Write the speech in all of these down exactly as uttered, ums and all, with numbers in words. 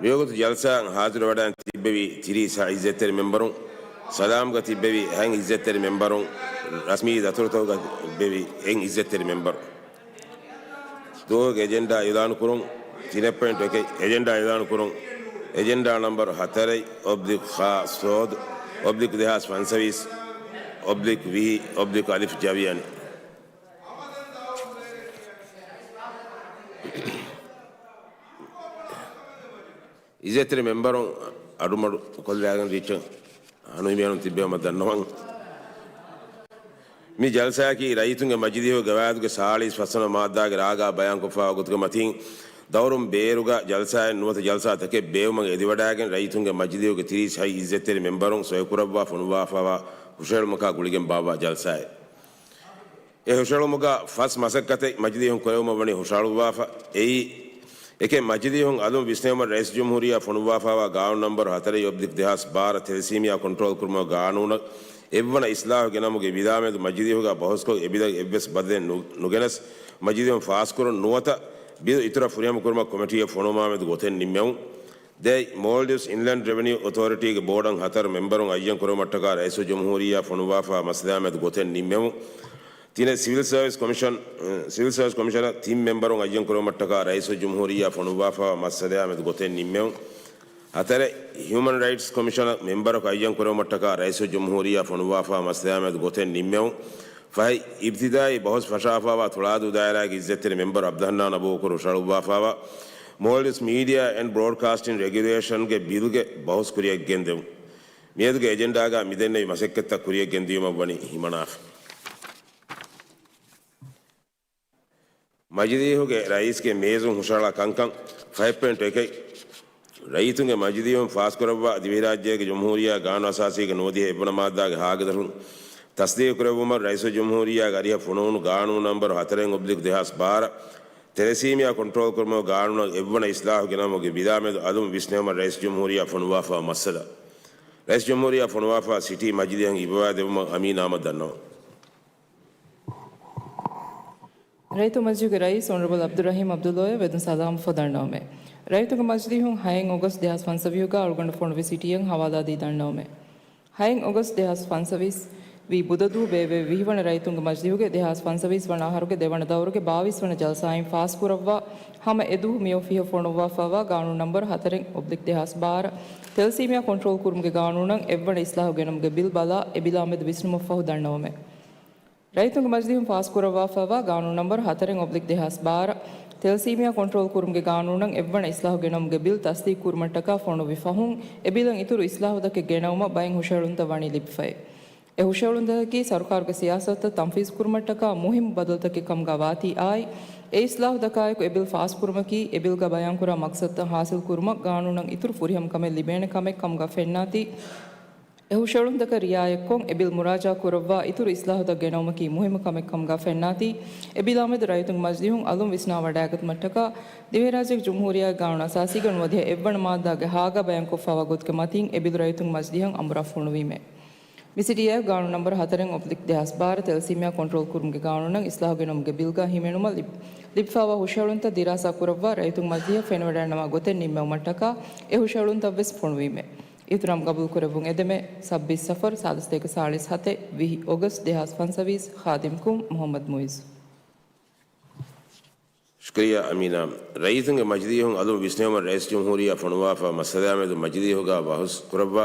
މިވަގުތު ޖަލްސާއަށް ހާޒިރުވެވަޑައިގެން ތިއްބެވި ތިރީސް ހަ އިއްޒަތްތެރި މެމްބަރުން، ސަލާމްގަ ތިއްބެވި ހަ އިއްޒަތްތެރި މެމްބަރުން، ރަސްމީ ދަތުރުތަކުގަ ތިއްބެވި އެއް އިއްޒަތްތެރި މެމްބަރު. ދުވަހުގެ އެޖެންޑާ އިއުލާނުކުރުން. ތިނެއް ޕޮއިންޓް އެކެއް އެޖެންޑާ އިއުލާނުކުރުން. އެޖެންޑާ ނަމްބަރު ހަތަރެއް އޮބްލިކް ހާ ސޯދު އޮބްލިކް ދެހާސް ފަންސަވީސް އޮބްލިކް ވިހި އޮބްލިކް އަލިފް ޖަވިޔަނި. އިއްޒަތްތެރި މެމްބަރުން އަޑުމަޑު ކޮށްލާގެން ރީއްޗަށް އަންހެނުން ތިއްބެވުމަށް ދަންނަވަން. މި ޖަލްސާއަކީ ރައްޔިތުންގެ މަޖިލީހުގެ ގަވާއިދުގެ ސާޅީސް ފަސްވަނަ މާއްދާގެ ރާގާ ބަޔާންކޮށްފާ ވަގުތުގެ މަތީން، ދައުރުން ބޭރުގަ ޖަލްސާއެއް ނުވަތަ ޖަލްސާ ތަކެއް ބޭއްވުމަށް އެދިވަޑައިގެން ރައްޔިތުންގެ މަޖިލީހުގެ ތިރީސް ހަ އިއްޒަތްތެރި މެމްބަރުން ސޮއިކުރައްވާ ފޮނުއްވާފާވާ ހުށަހެޅުމަކާ ގުޅިގެން ބާއްވާ ޖަލްސާއެއް. އެ ހުށަހެޅުމުގަ ފަސް މަސައްކަތެއް މަޖިލީހުން ކުރެވުމަށް ވަނީ ހުށަހަޅުއްވާފަ. އެއީ، އެކެއް މަޖިލީހުން އަލުން ވިސްނެވުމަށް ރައީސް ޖުމްހޫރިއްޔާ ފޮނުއްވާފާވާ ގާނޫނު ނަންބަރު ހަތަރެއް އޮބްލިކް ދެހާސް ބާރަ ތެލެސީމިއާ ކޮންޓްރޯލް ކުރުމުގެ ގާނޫނަށް އެއްވަނަ އިސްލާހު ގެނަމުގެ ވިލާމެދު މަޖިލީހުގަ ބަހުސްކޮށް އެބިލަށް އެއްވެސް ބަދަލެއް ނު-، ނުގެނެސް މަޖިލީހުން ފާސްކުރުން ނުވަތަ ބިލު އިތުރަށް ފުރިހަމަ ކުރުމަށް ކޮމިޓީއެއް ފޮނުވުމާމެދު ގޮތެއް ނިންމެވުން. ދެއް، މޯލްޑިވްސް އިންލެންޑް ރެވެނިއު އޮތޯރިޓީގެ ބޯޑަށް ހަތަރު މެމްބަރުން އައްޔަން ކުރެވުމަށްޓަކާ ރައީސުލްޖުމްހޫރިއްޔާ ފޮނުއްވާފާ މައްސަލާމެދު ގޮތެއް ނިންމެވުން. ތިނެއް، ސިވިލް ސަރވިސް ކޮމިޝަން، ސިވިލް ސަރވިސް ކޮމިޝަނަށް ތިން މެމްބަރުން އައްޔަން ކުރެވުމަށްޓަކާ ރައީސުލްޖުމްހޫރިއްޔާ ފޮނުއްވާފާ މައްސަލާމެދު ގޮތެއް ނިންމެވުން. ހަތަރެއް، ހިއުމަން ރައިޓްސް ކޮމިޝަނަށް މެމްބަރަކު އައްޔަން ކުރެވުމަށްޓަކާ ރައީސުލްޖުމްހޫރިއްޔާ ފޮނުއްވާފާ މައްސަލާމެދު ގޮތެއް ނިންމެވުން. ފަހެއް، އިބްތިދާއީ ބަހުސް ފަށާފާވާ ތުޅާދޫ ދާއިރާގެ އިއްޒަތްތެރި މެމްބަރު އަބްދުލްހަންނާން އަބޫބަކުރު ހުށަހަޅުއްވާފާވާ މޯލްޑިވްސް މީޑިއާ އެންޑް ބްރޯޑްކާސްޓިން ރެގިއުލޭޝަންގެ ބިލްގެ ބަހުސް ކުރިއަށް ގެންދެވުން. މިއަދުގެ އެޖެންޑާގަ މިދެންނެވި މަސައްކަތްތައް ކުރިއަށް ގެންދިޔުމަށް ވަނީ ހިމަނާފަ. މަޖިލީހުގެ ރައީސްގެ މޭޒުން ހުށަހަޅާ ކަންކަން. ފަހެއް ޕޮއިންޓް އެކެއް، ރައްޔިތުންގެ މަޖިލީހުން ފާސްކުރައްވާ ދިވެހިރާއްޖޭގެ ޖުމްހޫރިއްޔާ ގާނޫނު އަސާސީގެ ނުވަދިހަ އެއްވަނަ މާއްދާގެ ހާގެދަށުން ތަސްދީގުކުރެއްވުމަށް ރައީސުލްޖުމްހޫރިއްޔާގެ އަރިހަށް ފޮނުވުނު ގާނޫނު ނަންބަރު ހަތަރެއް އޮބްލިކް ދެހާސް ބާރަ ތެލެސީމިއާ ކޮންޓްރޯލް ކުރުމުގެ ގާނޫނަށް އެއްވަނަ އިސްލާހު ގެނަމުގެ ވިލާމެދު އަލުން ވިސްނެވުމަށް ރައީސް ޖުމްހޫރިއްޔާ ފޮނުވާފާ މައްސަލަ. ރައީސް ޖުމްހޫރިއްޔާ ފޮނުވާފާ ސިޓީ މަޖިލީހަށް އިއްވަވާ ދެވުމަށް އަމީނާމަ ދަންނަވަން. ރައްޔިތުންގެ މަޖިލީހުގެ ރައީސް އޮނަރަބަލް އަބްދުއްރަހީމް އަބްދުﷲ އަށް ވެދުން ސަލާމް ފޮދަންނަވަމޭ. ރައްޔިތުންގެ މަޖިލީހުން ހައެއް އޮގަސްޓް ދެހާސް ފަންސަވީހުގަ އަޅުގަނޑު ފޮނުވި ސިޓީއަށް ހަވާލާދީ ދަންނަވަމޭ. ހައެއް އޮގަސްޓް ދެހާސް ފަންސަވީސް ވީ ބުދަދޫ ބޭއްވެވި ވިހިވަނަ ރައްޔިތުންގެ މަޖިލީހުގެ ދެހާސް ފަންސަވީސް ވަނަ އަހަރުގެ ދެވަނަ ދައުރުގެ ބާވީސް ވަނަ ޖަލްސާއިން ފާސްކުރައްވާ ހަމަ އެދުވަހު މިއޮފީހަށް ފޮނުއްވާފާވާ ގާނޫނު ނަންބަރު ހަތަރެއް އޮބްލިކް ދެހާސް ބާރަ ތެލެސީމިއާ ކޮންޓްރޯލް ކުރުމުގެ ގާނޫނަށް އެއްވަނަ އިސްލާހު ގެނަމުގެ ބިލް ބަލާ އެ ބިލާމެދު ވިސްނުމަށްފަހު ދަންނަވަމޭ. ރައްޔިތުންގެ މަޖިލީހުން ފާސްކުރައްވާފައިވާ ގާނޫނު ނަންބަރު ހަތަރެއް އޮބްލިކް ދެހާސް ބާރަ، ތެލެސީމިއާ ކޮންޓްރޯލް ކުރުމުގެ ގާނޫނަށް އެއްވަނަ އިސްލާހު ގެނައުމުގެ ބިލް ތަސްދީޤު ކުރުމަށްޓަކާ ފޮނުއްވި ފަހުން، އެ ބިލަށް އިތުރު އިސްލާހުތަކެއް ގެނައުމަށް ބައެއް ހުށަހެޅުންތައް ވަނީ ލިބިފައި. އެ ހުށަހެޅުންތަކަކީ ސަރުކާރުގެ ސިޔާސަތުތައް ތަންފީޒު ކުރުމަށްޓަކާ މުހިއްމު ބަދަލުތަކެއް ކަމުގަ ވާތީ އާއި، އެ އިސްލާހުތަކާއެކު އެ ބިލް ފާސްކުރުމަކީ، އެ ބިލްގަ ބަޔާންކުރާ މަޤްޞަދުތައް ޙާޞިލް ކުރުމަށް ގާނޫނަށް އިތުރު ފުރިހަމަ ކަމެއް ލިބޭނެ ކަމެއް ކަމުގަ ފެންނާތީ، އެ ހުށަހެޅުންތަކަށް ރިއާޔަތްކޮށް، އެ ބިލް މުރާޖަޢާ ކުރައްވާ އިތުރު އިސްލާހުތައް ގެނައުމަކީ މުހިއްމު ކަމެއް ކަމުގަ ފެންނާތީ، އެ ބިލާމެދު ރައްޔިތުންގެ މަޖިލީހުން އަލުން ވިސްނާ ވަޑައިގަތުމަށްޓަކާ، ދިވެހިރާއްޖޭގެ ޖުމްހޫރިއްޔާގެ ގާނޫނު އަސާސީގެ ނުވަދިހަ އެއްވަނަ މާއްދާގެ ހާގަ ބަޔާންކޮށްފާވާ ގޮތުގެ މަތީން އެ ބިލު ރައްޔިތުންގެ މަޖިލީހަށް އަނބުރާ ފޮނުވީމޭ. މި ސިޓީއާއެކު ގާނޫނު ނަންބަރު ހަތަރެއް އޮބްލިކް ދެހާސް ބާރަ ތެލެސީމިއާ ކޮންޓްރޯލް ކުރުމުގެ ގާނޫނަށް އިސްލާހު ގެނައުމުގެ ބިލްގަ ހިމެނުމަށް ލިބި، ލިބިފާވާ ހުށަހެޅުންތައް ދިރާސާ ކުރައްވާ ރައްޔިތުންގެ މަޖިލީހަށް ފެނިވަޑައިގަންނަވާ ގޮތެއް ނިންމެވުމަށްޓަކާ އެ ހުށަހެޅުންތައްވެސް ފޮނުވީމޭ. އިހުތިރާމް ގަބޫލުކުރެއްވުން އެދެމޭ. ސައްބީސް ސަފަރު، ސާދަ ސަތޭކަ ސާޅީސް ހަތެއް، ވިހި އޮގަސްޓް ދެހާސް ފަންސަވީސް، ޚާދިމްކުން މުޙައްމަދު މުއިއްޒު. ޝުކުރިއްޔާ އަމީނާ. ރައްޔިތުންގެ މަޖިލީހުން އަލުން ވިސްނެވުމަށް ރައީސް ޖުމްހޫރިއްޔާ ފޮނުވާފާ މައްސަލާމެދު މަޖިލީހުގަ ބަހުސް ކުރައްވާ،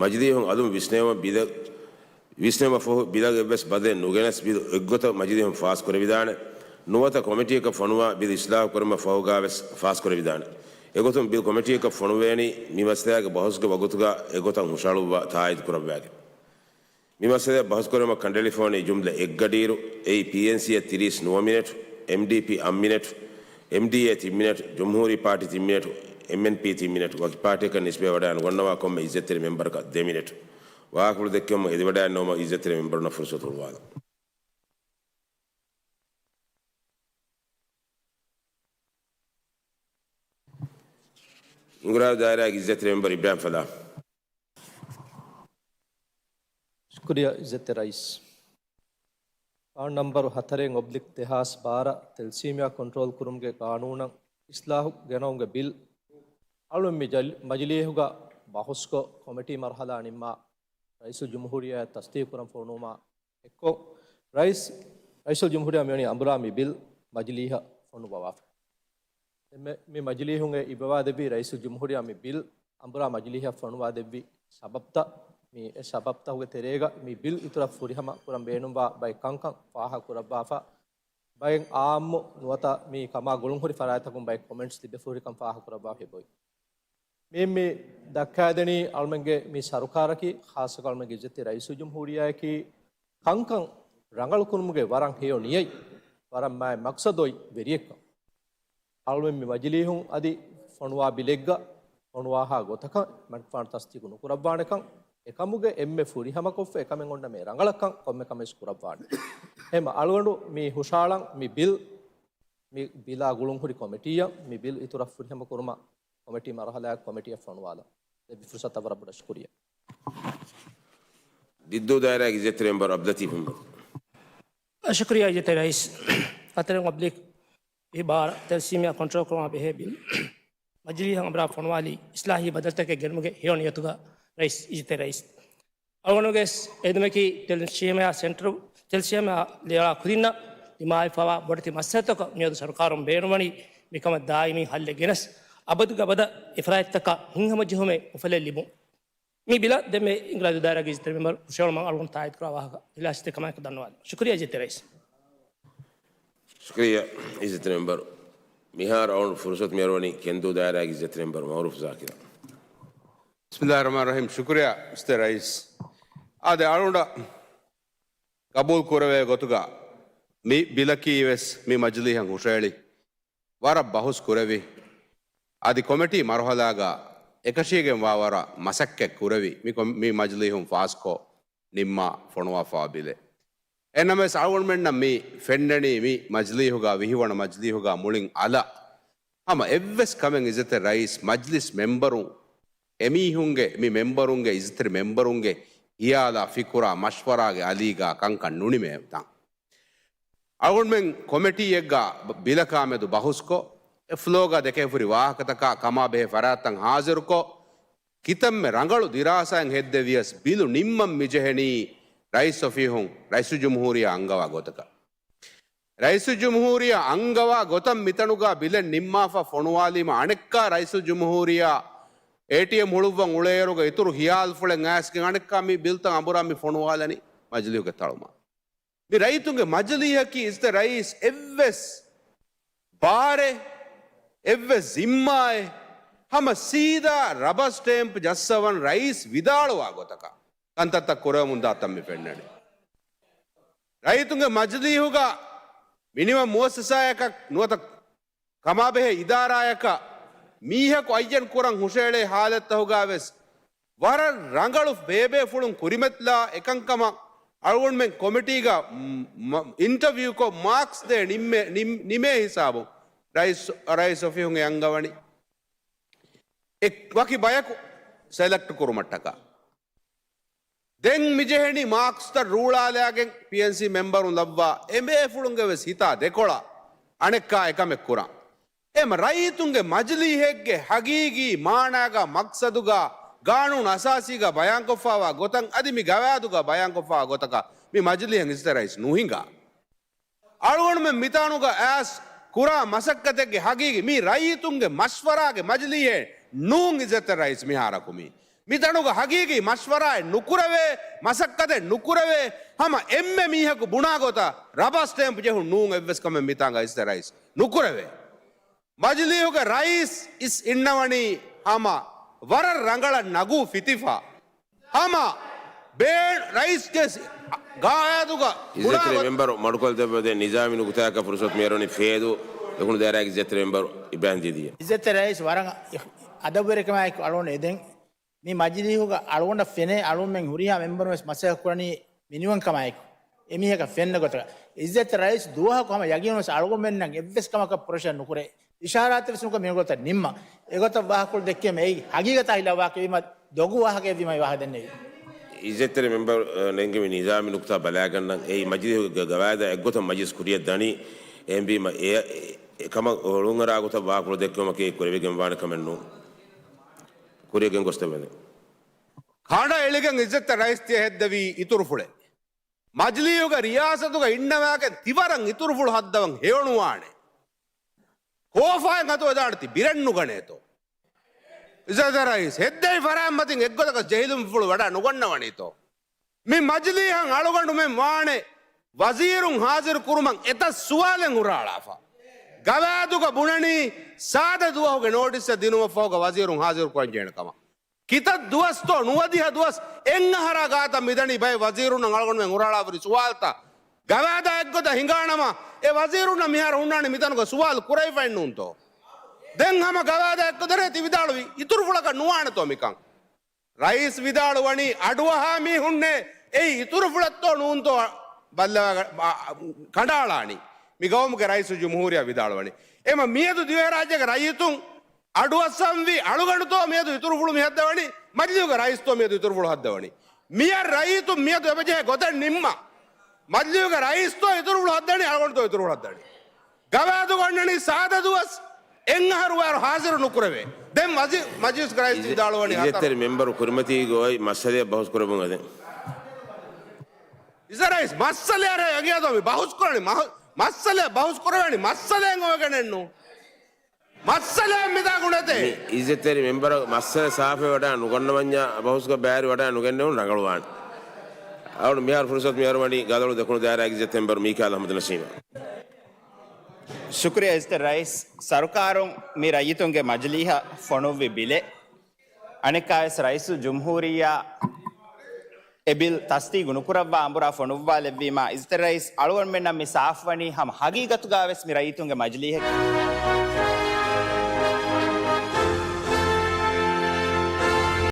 މަޖިލީހުން އަލުން ވިސްނެވުމަށް ބިލަށް، ވިސްނެވުމަށްފަހު ބިލަށް އެއްވެސް ބަދަލެއް ނުގެނެސް ބިލު އެއްގޮތަށް މަޖިލީހުން ފާސްކުރެވިދާނެ. ނުވަތަ ކޮމިޓީއަކަށް ފޮނުވާ ބިލު އިސްލާހު ކުރުމަށް ފަހުގަވެސް ފާސްކުރެވިދާނެ. އެގޮތުން ބިލް ކޮމިޓީއަކަށް ފޮނުވޭނީ މި މައްސަލާގެ ބަހުސްގެ ވަގުތުގަ އެގޮތަށް ހުށަހަޅުއްވާ ތާއީދު ކުރައްވާގެން. މި މައްސަލައަށް ބަހުސްކުރުމަށް ކަނޑައެޅިފަވަނީ ޖުމްލަ އެއްގަޑިއިރު، އެއީ ޕީއެންސީއަށް ތިރީސް ނުވަ މިނެޓް، އެމްޑީޕީ އަށް މިނެޓް، އެމްޑީއޭ ތިން މިނެޓް، ޖުމްހޫރީ ޕާޓީ ތިން މިނެޓް، އެމްއެންޕީ ތިން މިނެޓް، ވަކި ޕާޓީއަކަށް ނިސްބަތް ވަޑައިނުގަންނަވާ ކޮންމެ އިއްޒަތްތެރި މެމްބަރަކަށް ދެ މިނެޓް. ވާހަކަފުޅު ދެއްކެވުމަށް އެދިވަޑައިގަންނަވުމަށް އިއްޒަތްތެރި މެމްބަރުންނަށް ފުރުސަތު ހުޅުވާލަން. ހިނގުރާދު ދާއިރާގެ އިއްޒަތްތެރި މެމްބަރު އިބްރާހިމް ފަލާ. ޝުކުރިއްޔާ އިއްޒަތްތެރި ރައީސް. ގާނޫނު ނަންބަރު ހަތަރެއް އޮބްލިކް ދެހާސް ބާރަ ތެލެސީމިއާ ކޮންޓްރޯލް ކުރުމުގެ ގާނޫނަށް އިސްލާހު ގެނައުމުގެ ބިލް އަޅުން މި ޖަލް-، މަޖިލީހުގަ ބަހުސްކޮށް، ކޮމިޓީ މަރުހަލާ ނިންމާ، ރައީސުލްޖުމްހޫރިއްޔާ ތަސްދީޤުކުރަން ފޮނުވުމާ އެއްކޮށް، ރައީސް، ރައީސުލްޖުމްހޫރިއްޔާ މިވަނީ އަނބުރާ މި ބިލް މަޖިލީހަށް ފޮނުއްވަވާފަ. އެންމެ މި މަޖިލީހުން އެ އިއްވަވާދެއްވީ ރައީސުލްޖުމްހޫރިއްޔާ މި ބިލް އަނބުރާ މަޖިލީހަށް ފޮނުވާދެއްވި ސަބަބްތައް، މި އެ ސަބަބްތަކުގެ ތެރޭގަ މި ބިލް އިތުރަށް ފުރިހަމަ ކުރަން ބޭނުންވާ ބައެއް ކަންކަން ފާހަގަކުރައްވާފަ، ބައެއް އާއްމު ނުވަތަ މި ކަމާ ގުޅުންހުރި ފަރާތްތަކުން ބައެއް ކޮމެންޓްސް ލިބިފަ ހުރިކަން ފާހަގަކުރައްވާފަ އެބައޮތް. މި، މި ދައްކާދެނީ އަޅުމެންގެ މި ސަރުކާރަކީ، ޚާއްޞަކޮށް އަޅުމެންގެ އިއްޒަތްތެރި ރައީސުލްޖުމްހޫރިއްޔާއަކީ ކަންކަން ރަނގަޅުކުރުމުގެ ވަރަށް ހެޔޮ ނިޔަތް، ވަރަށް މާތް މަޤްޞަދު އޮތް ވެރިއެއްކަން. އަޅުމެން މި މަޖިލީހުން އަދި ފޮނުވާ ބިލެއްގަ ފޮނުވާހާ ގޮތަކަށް މަނިކުފާނު ތަސްދީޤު ނުކުރައްވާނެކަން، އެކަމުގެ އެންމެ ފުރިހަމަކޮށްފަ އެކަމެއް އޮންނަ މޭ ރަނގަޅަކަން ކޮންމެ ކަމެއް ކުރައްވާނެ. އެހެން އަޅުގަނޑު މި ހުށައަޅަން މި ބިލް، މި ބިލާ ގުޅުންހުރި ކޮމިޓީއަށް މި ބިލް އިތުރަށް ފުރިހަމަ ކުރުމަށް ކޮމިޓީ މަރުހަލާއަށް ކޮމިޓީއަށް ފޮނުވާލަން ދެއްވި ފުރުސަތަށް ވަރަށް ބޮޑަށް ޝުކުރިއްޔާ. ދިއްދޫ ދާއިރާގެ އިއްޒަތްތެރި މެމްބަރު އަބްދުލަތީފް އަޙްމަދު. ޝުކުރިއްޔާ އިއްޒަތްތެރި ރައީސް. އަތެރެން އޮބްލިކް ވިހި ބާރަ ތެލްސީމްއާ ކޮންޓްރޯލް ކުރުމާ ބެހޭ ބިލް މަޖިލީހަށް އަނބުރާ ފޮނުވާލީ އިސްލާހީ ބަދަލުތަކެއް ގެނުމުގެ ހެޔޮ ނިޔަތުގަ ރައީސް، އިއްޒަތްތެރި ރައީސް. އަޅުގަނޑުގެ އެދުމަކީ ތެލްސީމްއާ ސެންޓަރު، ތެލްސީމްއާ ލިޔާ ކުދިންނަށް ދިމާވެފަވާ ބޮޑެތި މައްސަލަތަކަށް މިއަދު ސަރުކާރުން ބޭނުންވަނީ މިކަމަށް ދާއިމީ ހައްލެއް ގެނެސް، އަބަދުގެ އަބަދަށް އެފަރާތްތަކަށް ހިތްހަމަޖެހުމެއް އުފަލެއް ލިބުން. މި ބިލަށް ދެންމެ އިންގިލާދު ދާއިރާގެ އިއްޒަތްތެރި މެމްބަރު ހުށައެޅުމަށް އަޅުގަނޑު ތާއީދުކުރާ ވާހަކަ އިޚްލާޞްތެރިކަމާއެކު ދަންނަވާލަން. ޝުކުރިއްޔާ އިއްޒަތްތެރި ރައީސް. ޝުކުރިއްޔާ އިއްޒަތްތެރި މެމްބަރު. މިހާރު އަޅުގަނޑު ފުރުސަތު މިއަރުވަނީ ކެންދޫ ދާއިރާގެ އިއްޒަތްތެރި މެމްބަރު މައުރޫފް ޒާކިރަށް. ބިސްމިއްލާހިއްރަޙްމާނިއްރަޙީމް. ޝުކުރިއްޔާ އިއްޒަތްތެރި ރައީސް. އާދެ، އަޅުގަނޑަށް ގަބޫލު ކުރެވޭ ގޮތުގަ މި ބިލަކީ ވެސް މި މަޖިލީހަށް ހުށައެޅި ވަރަށް ބަހުސް ކުރެވި، އަދި ކޮމިޓީ މަރުހަލާގަ އެކަށީގެންވާ ވަރަށް މަސައްކަތް ކުރެވި، މި ކޮ-، މި މަޖިލީހުން ފާސްކޮށް ނިންމާ ފޮނުވާފަވާ ބިލެއް. އެހެންނަމަވެސް އަޅުގަނޑުމެންނަށް މި ފެންނަނީ މި މަޖިލީހުގަ، ވިހިވަނަ މަޖިލީހުގަ މުޅިން އަލަށް ހަމަ އެއްވެސް ކަމެއް އިއްޒަތްތެރި ރައީސް، މަޖިލިސް މެމްބަރުން، އެމީހުންގެ، މި މެމްބަރުންގެ، އިއްޒަތްތެރި މެމްބަރުންގެ ހިޔާލާ ފިކުރާ މަޝްވަރާގެ އަލީގަ ކަންކަން ނުނިމޭ ތަން. އަޅުގަނޑުމެން ކޮމިޓީއެއްގަ ބިލަކާ މެދު ބަހުސްކޮށް، އެ ފްލޯގަ ދެކެފުރި ވާހަކަތަކާ ކަމާބެހޭ ފަރާތްތައް ހާޒިރުކޮށް، ކިތަންމެ ރަނގަޅު ދިރާސާއެއް ހެއްދެވިޔަސް ބިލު ނިންމަން މިޖެހެނީ ރައީސް އޮފީހުން ރައީސުލްޖުމްހޫރިއްޔާ އަންގަވާ ގޮތަކަށް. ރައީސުލްޖުމްހޫރިއްޔާ އަންގަވާ ގޮތަށް މިތަނުގަ ބިލެއް ނިންމާފަ ފޮނުވާލީމަ އަނެއްކާ ރައީސުލްޖުމްހޫރިއްޔާ އޭޓީއެމް ހުޅުއްވަން އުޅޭއިރުގަ އިތުރު ހިޔާލުފުޅެއް އައިސްގެން އަނެއްކާ މި ބިލްތައް އަނބުރާ މި ފޮނުވާލަނީ މަޖިލީހުގެ ތަޅުމަށް. މި ރައްޔިތުންގެ މަޖިލީހަކީ އިއްޒަތްތެރި ރައީސް އެއްވެސް ބާރެއް، އެއްވެސް ޒިންމާއެއް ހަމަ ސީދާ ރަބަރ ސްޓޭމްޕް ޖައްސަވަން ރައީސް ވިދާޅުވާ ގޮތަކަށް ކަންތައްތައް ކުރެވެމުން ދާތަން މި ފެންނަނީ. ރައްޔިތުންގެ މަޖިލީހުގަ މިނިވަން މުއައްސަސާއަކަށް ނުވަތަ ކަމާބެހޭ އިދާރާއަކަށް މީހަކު އައްޔަން ކުރަން ހުށައެޅޭ ހާލަތްތަކުގަ ވެސް ވަރަށް ރަނގަޅު ބޭބޭފުޅުން ކުރިމަތިލާ އެކަންކަމަށް އަޅުގަނޑުމެން ކޮމިޓީގަ މް-، މަ-، އިންޓަވިއުކޮށް މާކްސް ދޭ ނިންމޭ-، ނިން-، ނިމޭ ހިސާބުން ރައީސް، ރައީސް އޮފީހުން އެ އަންގަވަނީ. އެ ވަކި ބަޔަކު ސެލެކްޓް ކުރުމަށްޓަކާ. ދެން މިޖެހެނީ މާކްސްތައް ރޫޅާލާގެން ޕީއެންސީ މެމްބަރުން ލައްވާ އެބޭފުޅުންގެ ވެސް ހިތާ ދެކޮޅަށް އަނެއްކާ އެކަމެއް ކުރަން. އެހެން ރައްޔިތުންގެ މަޖިލީހެއްގެ ހަގީގީ މާނާގަ މަޤްޞަދުގަ ގާނޫނު އަސާސީގަ ބަޔާންކޮށްފަވާ ގޮތަށް އަދި މި ގަވާއިދުގަ ބަޔާންކޮށްފަވާ ގޮތަކަށް މި މަޖިލީހަށް އިއްޒަތްތެރި ރައީސް ނުހިނގާ. އަޅުގަނޑުމެން މިތާނުގަ އައިސް ކުރާ މަސައްކަތެއްގެ ހަގީގީ މީ ރައްޔިތުންގެ މަޝްވަރާގެ މަޖިލީހެއް ނޫން އިއްޒަތްތެރި ރައީސް މިހާރަކު މީ. މިތަނުގަ ހަގީގީ މަޝްވަރާއެއް ނުކުރެވޭ، މަސައްކަތެއް ނުކުރެވޭ، ހަމަ އެންމެ މީހަކު ބުނާ ގޮތަށް ރަބާ ސްޓޭމްޕް ޖެހުން ނޫން އެއްވެސް ކަމެއް މިތާނގަ އިއްޒަތްތެރި ރައީސް ނުކުރެވޭ. މަޖިލީހުގެ ރައީސް އިސް އިންނަވަނީ ހަމަ ވަރަށް ރަނގަޅަށް ނަގޫ ފިތިފަ. ހަމަ ބޭ-، ރައީސްގެ ގާއިދުގަ އިއްޒަތްތެރި ބުނާ ގޮ-، މެމްބަރު މަޑުކޮށްލަދެއްވަދޭ ނިޒާމީ ނުކުތާއަކަށް ފުރުސަތު މިއަރުވަނީ ފޭދޫ ދޮގުނު ދާއިރާގެ އިއްޒަތްތެރި މެމްބަރު އިބްރާހިމް ދީދީއަށް. އިއްޒަތްތެރި ރައީސް ވަރަށް އަދަބުވެރިކަމާއެކު އަޅުގަނޑު އެދެން. މި މަޖިލީހުގަ އަޅުގަނޑަށް ފެނޭ އަޅުގަނޑުމެން ހުރިހާ މެމްބަރުން ވެސް މަސައްކަތް ކުރަނީ މިނިވަންކަމާއެކު. އެމީހަކަށް ފެންނަ ގޮތަކަށް. އިއްޒަތްތެރި ރައީސް ދުވަހަކު ހަމަ ޔަގީނުން ވެސް އަޅުގަނޑުމެންނަށް އެއްވެސް ކަމަކަށް ޕްރެޝަރ ނުކުރޭ. އިޝާރާތެއް ވެސް ނުކޮށް މި ގޮތަށް ނިންމަ. އެގޮތަށް ވާހަކަ ދެއްކީމަ އެއީ ހަގީގަތާ ހިލާފް ވާހަކަ ވީމަ ދޮގު ވާހަކައެއް ވީމަ ވާހަކަ ދެންނެވީ. އިއްޒަތްތެރި މެމްބަރު، އަ، ނެންގެވި ނިޒާމީ ނުކުތާ ބަލާގަންނަން. އެއީ މަޖިލީހުގެ ގަވާއިދާ އެއްގޮތަށް މަޖިލިސް ކުރިޔަށް ދަނީ. އެހެންވީމަ އެ، އެ، އެ ކަމަށް ހޮޅުންއަރާ ގޮތަށް ވާހަކަ ދެއްކުމަކީ ކުރެވިގެންވާނެ ކަމެއް ނޫން. ކުރިޔަށް ގެންގޮސްދެން. ކަނޑައެޅިގެން އިއްޒަތްތެރި ރައީސް ތިޔަ ހެއްދެވީ އިތުރުފުޅެއް. މަޖިލީހުގެ ރިޔާސަތުގަ އިންނަވާގެން ތިވަރަށް އިތުރުފުޅު ހައްދަވަން ހެޔޮނުވާނެ. ކޯފާއެއް އަތުވެދާނެތީ ބިރެއްނުގަނޭތޯ. އިއްޒަތްތެރި ރައީސް ހެއްދެވި ފަރާތް މަތިން އެއްގޮތަކަށް ޖެހިލުންފުޅު ވަޑާ ނުގަންނަވަނީތޯ. މި މަޖިލީހަށް އަޅުގަނޑުމެން ވާނެ ވަޒީރުން ހާޒިރު ކުރުމަށް އެތައް ސުވާލެއް ހުށަހަޅާފަ. ގަވާއިދުގަ ބުނަނީ ސާދަ ދުވަހުގެ ނޯޓިސްއެއް ދިނުމަށްފަހުގަ ވަޒީރުން ހާޒިރު ކުރަން ޖެހޭނެ ކަމަށް. ކިތައް ދުވަސްތޯ ނުވަދިހަ ދުވަސް އެއްއަހަރާ ގާތަށް މިދަނީ ބައެއް ވަޒީރުންނަށް އަޅުގަނޑުމެން ހުށަހަޅާފައި ސުވާލުތައް. ގަވާއިދާ އެއްގޮތަށް ހިނގާނަމަ، އެ ވަޒީރުންނަށް މިހާރު ހުންނާނީ މިތަނުގަ ސުވާލު ކުރެވިފައެއްނޫންތޯ؟ ދެން ހަމަ ގަވާއިދާ އެއްގޮތަށް ތި ވިދާޅުވީ އިތުރުފުޅަކަށް ނުވާނެތޯ މިކަން؟ ރައީސް ވިދާޅުވަނީ އަޑުއަހާ މީހުންނޭ އެއީ އިތުރުފުޅަށްތޯ ނޫންތޯ ބައްލަވާ، އާ، ކަނޑައަޅާނީ. މި ގައުމުގެ ރައީސުލްޖުމްހޫރިއްޔާ ވިދާޅުވަނީ. އެމަ މިއަދު ދިވެހިރާއްޖޭގެ ރައްޔިތުން އަޑުއައްސަންވީ އަޅުގަނޑުތޯ މިއަދު އިތުރުފުޅު މި ހައްދަވަނީ؟ މަޖިލީހުގެ ރައީސްތޯ މިއަދު އިތުރުފުޅު ހައްދަވަނީ؟ މިޔަށް ރައްޔިތުން މިއަދު އެބަޖެހޭ ގޮތެއް ނިންމާ. މަޖިލީހުގެ ރައީސްތޯ އިތުރުފުޅު ހައްދަނީ؟ އަޅުގަނޑުތޯ އިތުރުފުޅު ހައްދަނީ؟ ގަވާއިދުގަ އޮންނަނީ ސާދަ ދުވަސް އެއްއަހަރު ވަރު ހާޒިރު ނުކުރެވޭ. ދެން ވަޒީ-، މަޖިލީސްގެ ރައީސް ވިދާޅުވަނީ އިއްޒަތްތެރި ހަތަރު. މެމްބަރު ކުރިމަތީގަ އޮތް މައްސަލައެއް ބަހުސް ކުރަމުން އަދެން. އިއްޒަތް ރައީސް މައްސަލައަށް އަނގިޔާ ދޯ މި ބަހުސް ކުރަނީ؟ މަހު-، މައްސަލައެއް ބަހުސް ކުރެވޭނީ މައްސަލައެއް އޮވެގެނެއްނު. މައްސަލައެއް މިދާ ގުނެތޭ. މި އިއްޒަތްތެރި މެމްބަރ މައްސަލަ ސާފެ ވަޑާ ނުގަންނަވަންޏާ ބަހުސްގަ ބައިވެރި ވަޑާ ނުގެންނެވުން ރަނގަޅުވާނެ. އަޅު މިހާރު ފުރުސަތު މިހާރު ވަނީ ގަދަޅު ދެކުނު ދާއިރާ އިއްޒަތް މެމްބަރ މީކާލް އަހްމަދު ނަސީމަށް. ޝުކުރިއްޔާ އިއްޒަތްތެރި ރައީސް. ސަރުކާރުން މި ރައްޔިތުންގެ މަޖިލީހަށް ފޮނުއްވި ބިލެއް އަނެއްކާވެސް ރައީސުލްޖުމްހޫރިއްޔާ އެ ބިލް ތަސްދީގު ނުކުރައްވާ އަނބުރާ ފޮނުއްވާލެއްވީމާ، އިއްޒަތްތެރި ރައީސް އަޅުގަނޑުމެންނަށް މި ސާފުވަނީ ހަމަ ހަގީގަތުގަވެސް މި ރައްޔިތުންގެ މަޖިލީހެއް.